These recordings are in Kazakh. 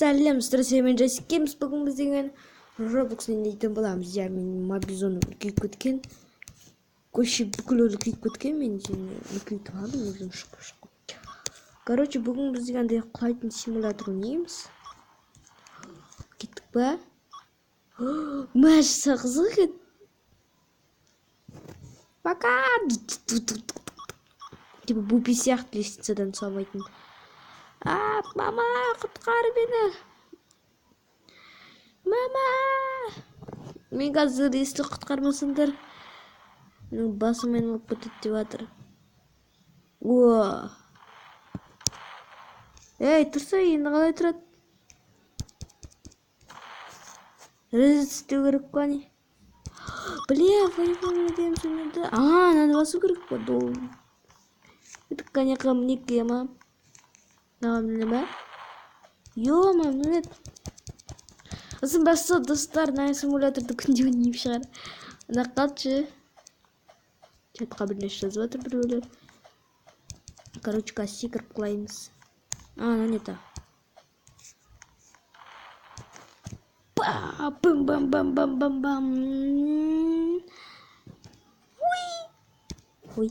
Сәлем, достар, мен Жасик Геймс. Бүгін біз деген Roblox ойнайтын боламыз. Иә, менің мобизоным үлкейіп кеткен. Көше бүкіл үлкейіп кеткен, мен үлкейтіп алдым өзім шұқып. Короче, бүгін біз деген андай құлайтын симулятор ойнаймыз. Кеттік па? Мәші, қызық екен. Пока! Типа бупи сияқты лестницадан түсе алмайтын. А, мама, құтқар мені. Мама! Мен қазір если құтқармасаңдар, менің басым айналып кетеді деп жатыр. О! Ей, тұрса енді қалай тұрады? Резет істеу керек па не? Бля, файфа. А, надо басу керек па? Дол. Это, конечно, мінекей ма? Мына Ё-моё, міне. Сосын басса, достар, мына симуляторды күнде ойнаймын шығар. Ана қалшы. Чатқа бірнәрсе жазып жатыр біреулер. Короче, қазір секіріп құлаймыз. А, мынау не та? Бам бам бам бам бам бам. Уй. Ой.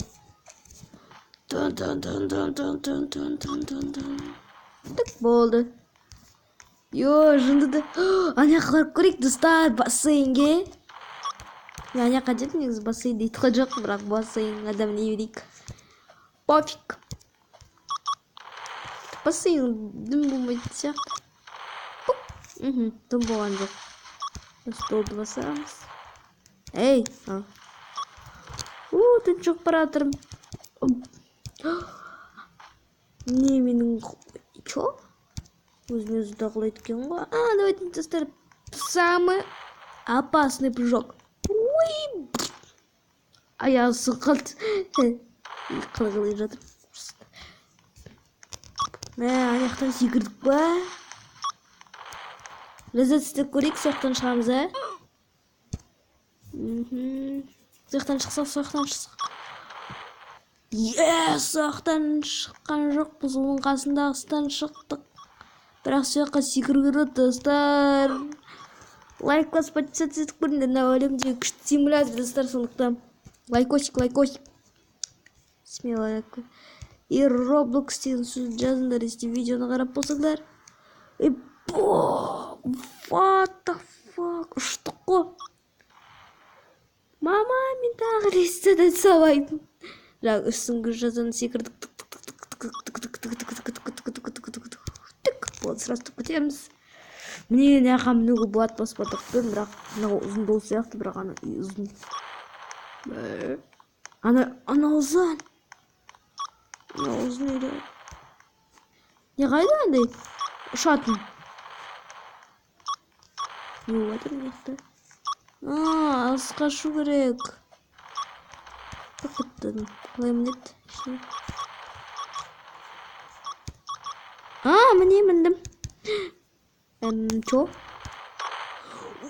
Дun дun дun дun дun дun дun дun дun дun. Тік болды. Йо, жынды. Ана жаққа барып көрейік, достар, бассейнге. Мен ана жаққа дедім, негізі бассейн дейді ғой, жоқ, бірақ бассейн адам не берейік. Пофиг. Бассейн дым болмайтын сияқты. Мхм, дым болған жоқ. Столды басамыз. Ей, а. У, тут жоқ бара жатырмын. Не, менің... Чё? Өзін өзі дағылайды екен ғой. А, давайте, достар, самый опасный прыжок. Ой! Аяғы сынып қалды. Қалай жатыр. Мә, ана жақтан секірдік па? Ләззат істеп көрейік, сол жақтан шығамыз, ә? Сол жақтан шықсақ, сол жақтан шықсақ. Е, сол жақтан шыққан жоқпыз, оның қасындағысынан шықтық. Бірақ сол жаққа секіру керек, достар. Лайк басып, подписаться етіп көріңдер. Мынау әлемдегі күшті симулятор, достар, сондықтан лайкосик, лайкосик. Смело лайк. И Roblox деген сөзді жазыңдар, если видеоны қарап болсаңдар. И what the fuck, ұштық қой. Мама, мен тағы лестницадан түсе алмаймын. Жаңа үстіңгі жазаны секірдік. Тік, болды, сразу түсіп кетеміз. Міне, мына жаққа мінуге болады баспалдақпен, бірақ мынау ұзын дол сияқты, бірақ ана ұзын. Ана ұзын. Мынау ұзын еді. Не қайда андай ұшатын? Не болып жатыр мына жақта? А, алысқа ұшу керек. Тоқтаттым. Қалай мінеді? А, міне міндім. Чё?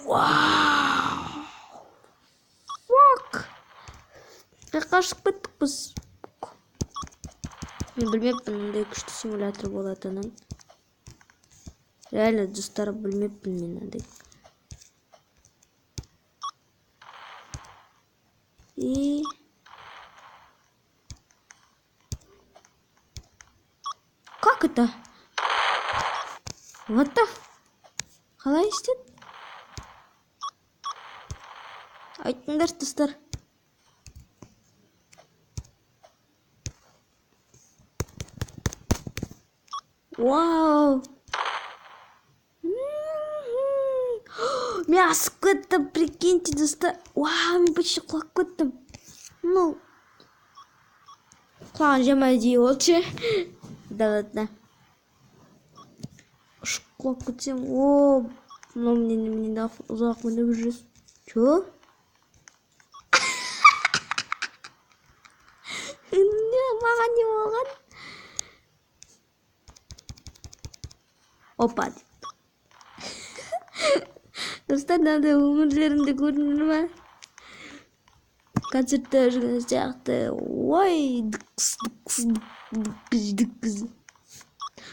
Вау! Фак! Қаяққа ұшып кеттік біз? Мен білмеппін мындай күшті симулятор болатынын. Реально, достар, білмеппін мен андай. И... Как это? What the... Қалай істеді? Айтыңдар, достар. Вау! Мен асып кеттім, прикиньте, достар. Вау, мен почти құлап кеттім. Ну, құлаған жаман идея болды ше. Да ладно. Ұшып құлап кетсем, о, мынау міне ұзақ мініп жүрсіз. Чё? Маған не болған? Опа. Достар, мынандай өмірлерімді көрдіңдер ма? Концертте жүрген сияқты. Ой, дықс, дықс, дықс, дықс.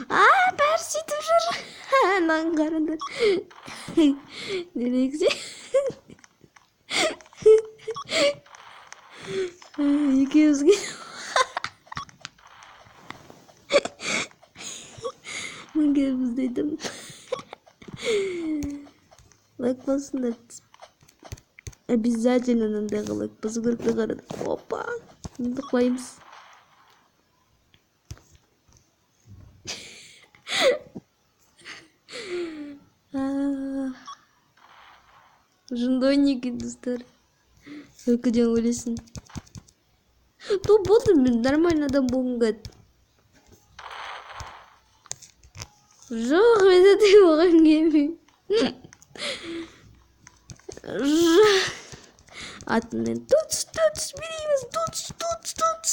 А, бәрі сөйтіп жүр. Мынаны қараңдар. Нелегсе? Екеумізге мінгенбіз дейді. Лайк басыңдар. Обязательно мынандайға лайк басу керек. Қараңдар. Опа. Енді құлаймыз. Жынды ойын достар. Күлкіден өлесің. Ту болды, мен нормальный адам болғым келеді. Жоқ, мен ондай болғым келмейді. Жоқ. Атымен туц туц билейміз, туц туц туц.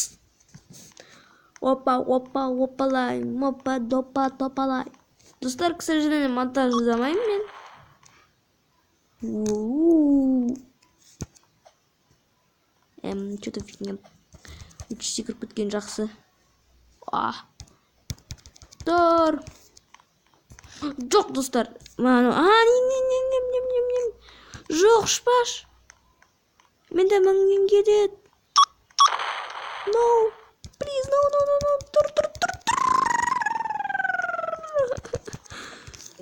Опа, опа, опалай, опа, допа, топалай. Достар, к сожалению, монтаж жасамаймын мен. Что-то фигня. Үш секіріп кеткен жақсы. Тұр. Жоқ, достар. Не, не, не, не, не, не, не. Жоқ, ұшпаш. Менде мінгім келеді. No, please, no, no, no, no. Тұр, тұр, тұр, тұр.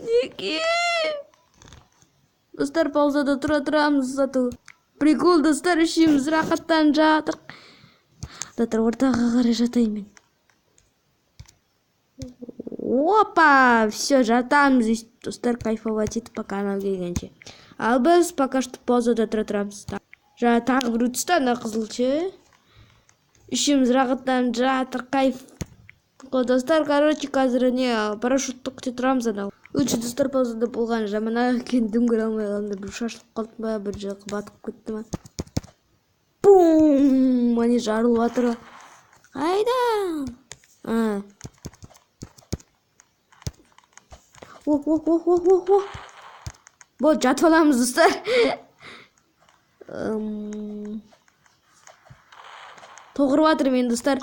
Неге? Достар, паузада тұра тұрамыз зато. Прикол, достар, үшеуміз рахаттанып жатырық. Достар, ортаға қарай жатайын мен. Опа, все, жатамыз өйстіп, достар, кайфовать етіп, пока анау келгенше. Ал біз пока что паузада тұра тұрамыз. Жаңа тағы біреу түсті, ана қызыл ше. Үшеуміз рахаттанып жатыр, кайф. Достар, короче, қазір не, парашютті күте тұрамыз анау. Лучше, достар, паузада болған жаман ақ екен, дым көре алмай қалдым. Бір шашылып қалды ма, бір жаққа батып кетті ма. Бум! Міне жарылып жатыр. Қайда? О, о, о, о, о, о. Болды, жатып аламыз, достар. Тоғырып жатыр мен, достар.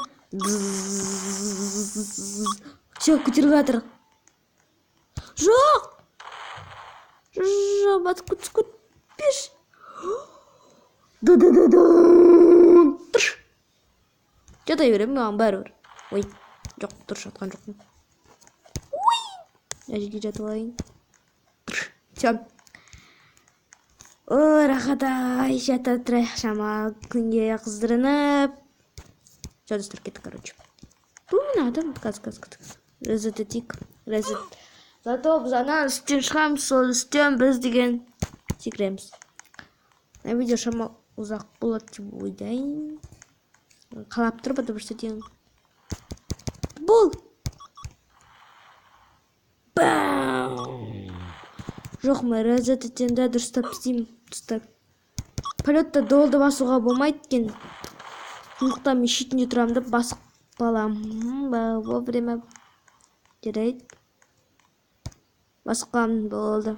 Все, көтеріліп жатыр. Жоқ! Жоқ, батып кетші, кетпеш. Ду-ду-ду-ду. Тұрш. Жата беремін, маған бәрібір. Ой, жоқ, тұрш, жатқан жоқпын. Ой! Мына жерге жатып алайын. Тұрш. Все. Ой, рахат ай, жата тұрайық шамалы күнге қыздырынып. Все, достар, кеттік, короче. Бұл міне адам, қазір, қазір, қазір. Резет етейік. Резет. Зато біз ана үстен шығамыз, сол үстен біз деген секіреміз. Мына видео шамалы ұзақ болады деп ойлаймын. Қалап тұр, потому что деген. Бол! Бам! Жоқ, мен резет етемін де дұрыстап істеймін, достар. Полетта долды басуға болмайды екен. Сондықтан мен шетінде тұрамын да басып қаламын. Вовремя. Жарайды. Басып қаламын, болды.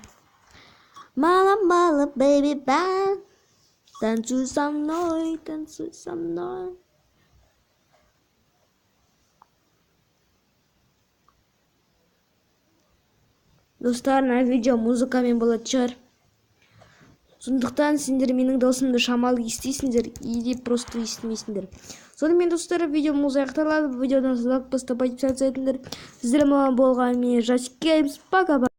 Мала, мала, бэйби, бан. Танцуй со мной, танцуй со мной. Достар, мына видео музыкамен болады шығар. Сондықтан сендер менің даусымды шамалы естисіңдер или просто естімейсіңдер. Сонымен, достар, видеомыз аяқталады. Видеодан лайк басып, подписаться етіңдер. Сіздер маған болған мен Жасик Геймс. Пока.